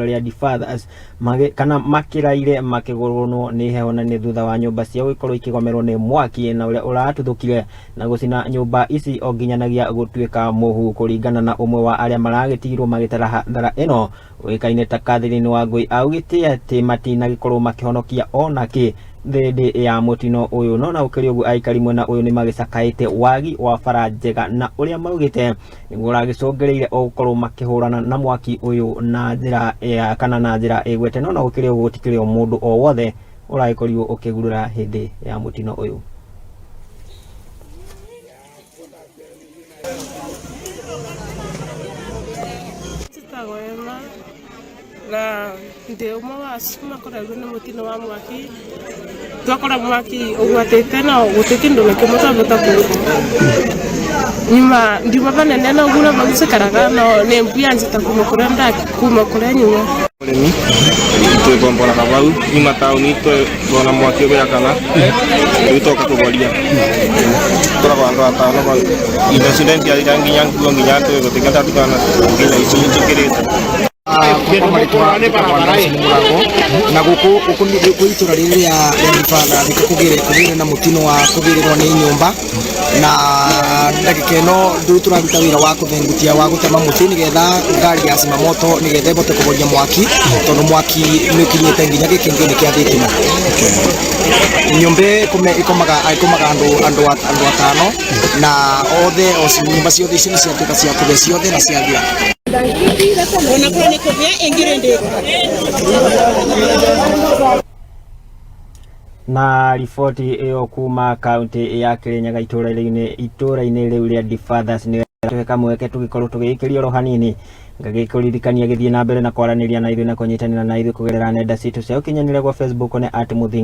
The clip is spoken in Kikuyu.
itũra rĩa Defathers kana makĩraire makĩgũrũnwo nĩ heho na nĩ thutha wa nyũmba ciao gũkorwo ikĩgomerwo nĩ mwaki na ũrĩa ũratuthũkire na gũcina nyũmba ici o nginyanagia gũtuĩka mũhu. Kũringana na ũmwe wa arĩa maragĩtigirwo magĩtara hathara ĩno ũĩkaine ta Catherine Wangũi, augĩte atĩ matinagĩkorwo makĩhonokia onakĩ thĩndĩ ya mũtino ũyũ. No na gũkĩrĩ ũguo, aikari mwena ũyũ nĩ magĩcakaĩte wagi wa bara njega na ũrĩa maugĩte nĩguo ũragĩcũngĩrĩire o gũkorwo makĩhũrana na mwaki ũyũ na njĩra ya kana na njĩra ĩgwete. No na gũkĩrĩ ũguo, gũtikĩrĩ o mũndũ o wothe ũragĩkorirwo ũkĩgurũra hĩndĩ ya mũtino ũyũ. Njĩtagwo Emma na ndĩ ũmwe wa acio makoretwo nĩ mũtino wa mwaki. Twakora mwaki ũgwatĩte no gũtirĩ kĩndũ na kĩmwe twahota kũruta. Nyuma ndiuma vanene no ũguo vau njikaraga no nĩ mbia njĩta kuma kũrĩa kuma kũrĩa nyuma. Mũrĩmi twĩkomboraga vau nyuma taũni twona mwaki ũgĩakana rĩu twoka kũboria tũkoragwo andũ atano vau indo ciothe ciathira nginya nguo nginya ndũĩ gũtirĩ ndatigana nginya ici njĩkĩrĩte. Kwa marĩtwa njĩtagwo Anderson Mũrango na gũkũ gũkũ gũkũ itũra rĩrĩ rĩa rĩa Rifatha nĩkuo kũgĩre na mũtino wa kũgĩrĩrwo nĩ nyũmba na ndagĩka ĩno rĩu tũraruta wĩra wa kũthengutia wa gũtema mũtĩ nĩgetha ngari ya zimamoto nĩgetha ĩhote kũhoria mwaki tondũ mwaki nĩ ũkinyĩte nginya gĩkĩngĩ-inĩ kĩa thitima. Nyũmba ĩkomaga ĩkomaga andũ andũ andũ atano na othe nyũmba ciothe ici nĩ ciatuĩka cia kũhĩa ciothe na ciathira. Na riboti ĩyo kuma kaunti ya Kirinyaga itũra-inĩ itũra-inĩ rĩu rĩa Defathers nĩ tuhe kamweke tũgĩkorwo tũgĩikĩria oro hanini ngagĩkũririkania gĩthiĩ na mbere na kwaranĩria na ithuĩ na kũnyitanĩra na ithuĩ kũgerera nenda citũ cia ũkinyanĩria gwa Facebook nĩ at Mũthingi.